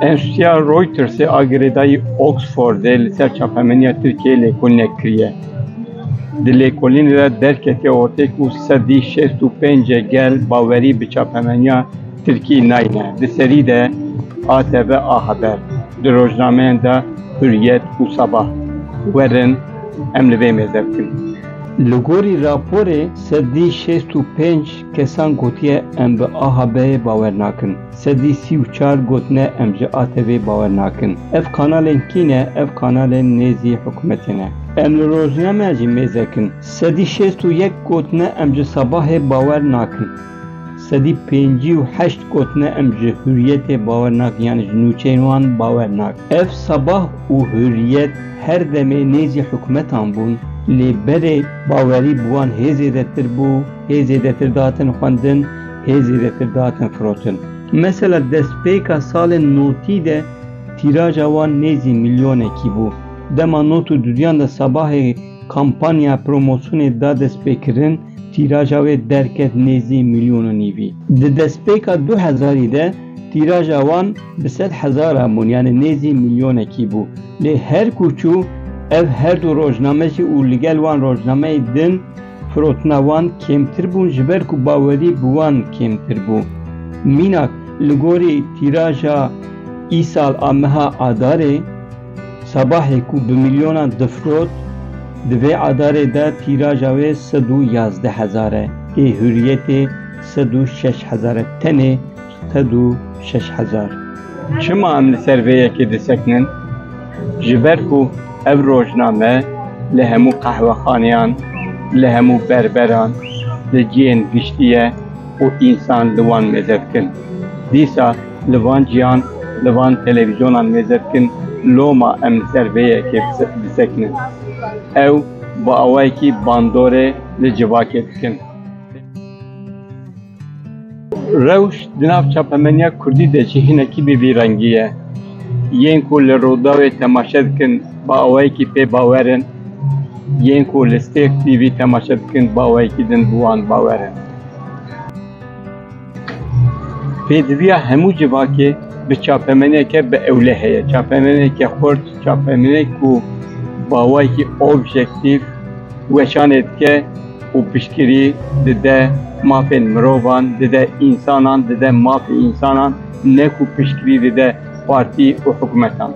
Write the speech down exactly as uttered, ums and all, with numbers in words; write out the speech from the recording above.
Enstîtuya Reutersê a girêdayî Oxfordê li ser çapemeniya Tirkiyeyê lêkolînek kiriye. Di lêkolînê de derketiye ortê ku sedî şêst û pêncê gel bawerî bi çapemeniya Tirkî nayne. Di serî de A T V, A Haber, di rojnameyan de Hurriyet û Sabah. Werin em li vê mêze bikin. Li gorî raporê sedî şêst û pênc kesan gotiye em bi A Haberê bawer nakin. Sedî sî û çar gotine em ji A T Vê bawer nakin. Ev kanalên kî ne? Ev kanalên nêzî hikûmetê ne. Em li rojnameya jî mêze kin. Sedî şêst û yek gotine em ji Sabahê bawer nakin. Sedî pêncî û heşt gotine em ji Hurriyetê bawer nakin, yanî ji nûçeyên wan bawer nakin. Ev Sabah û Hurriyet her demê nêzî hikûmetan bûn, lê berê bawerî bi wan hê zêdetir bû, hê zêdetir dihatin xwendin, hê zêdetir dihatin firotin. Mesela destpêka salên notî de tîraja wan nêzî milyonekî bû. Dema not û duduyan de Sabahê kampanya promosyonê da destpêkirin, tîraja wê derket nêzî milyon û nîvî. Di destpêka du hezarî de tîraja wan bi sed hezaran bûn, yanî nêzî milyonekî bû. Lê her ku çû, ev her du rojname jî û li gel wan rojnameyê din firotina wan kêmtir bûn, ji ber ku bawerî bi wan kêmtir bû. Mînak, li gorî tîraja îsal a meha Adarê, Sabahê ku bi milyonan difirot, di vê Adarê de tîraja wê sed û yazdeh hezar e, ê Hurriyetê sed û şeş hezar e, tenê sed û şeş hezar. Çima em li ser vê yekê disekinin? Ji ber ku ev rojname li hemû qehwexaneyan, li hemû berberan, li cihên giştî ye û însan li wan mêze dikin. Dîsa li van cihan, li van televîzyonan mêze dikin, loma em li ser vê yekê bise-, bisekinin. Ew bi awayekî bandorê li civakê dikin. Rewş di nav çapemeniya kurdî de jî hinekî bi vî rengî ye. Yên ku li Rûdawê temaşe dikin, bi awayekî pê bawer in. Yên ku li Stêrk T V temaşe dikin, bi awayekî din bi wan bawer in. Pêdiviya hemû civakê bi çapemeniyeke bi ewle heye. Çapemeniyeke xurt, çapemeniyek ku bi awayekî objektîf weşanê dike û piştgirî dide mafên mirovan, dide însanan, dide mafê însanan, ne ku piştgirî dide partî û hikûmetan.